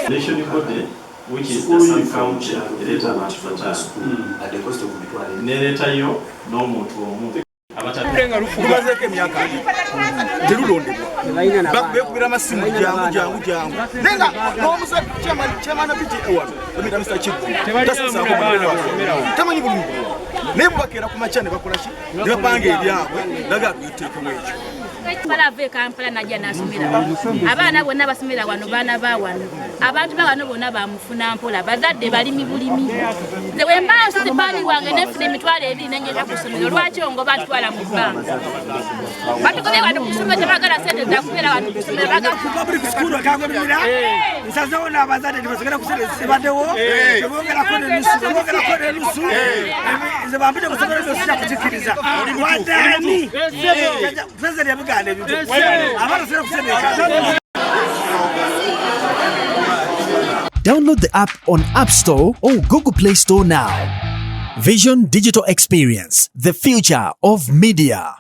Nation body which is the sub county ereeta abantu bataano nereetayo n'omuntu omu. Lumazeeko emyaka terulondebwa, bekubira amasimu jangu jangu jangu, naye nga n'omuchairman PTA wano bamuyita Mr. Kiggu, tasasaako tamanyi bulungi, naye bubakeera ku makya ne bakola ki, ne bapanga ebyabwe naga tuyiteekewo ekyo. Kampala ava e Kampala najja n'asomera abaana bonna basomera wano, baana ba wano, abantu ba wano bonna bamufuna mpola, bazadde balimi bulimi. Nze bwe mba nsuze paani wange nefuna 20,000 nenjeta ku ssomero, lwaki ongo batwala mu bbanga? Batugobye wano ku ssomero, tebagala sente zakubeera wano ku ssomero. Public school akagomera nsazewo n'abazadde tebasogera ku sente zibaddewo, tebongerako nenusu, tebongerako nenusu. Nze bampite ku ssomero, sijja kukikkiriza. Wadani president yabigaana ebintu abaana sera ku sente. Download the app on App Store or Google Play Store now. Vision Digital Experience, the future of media.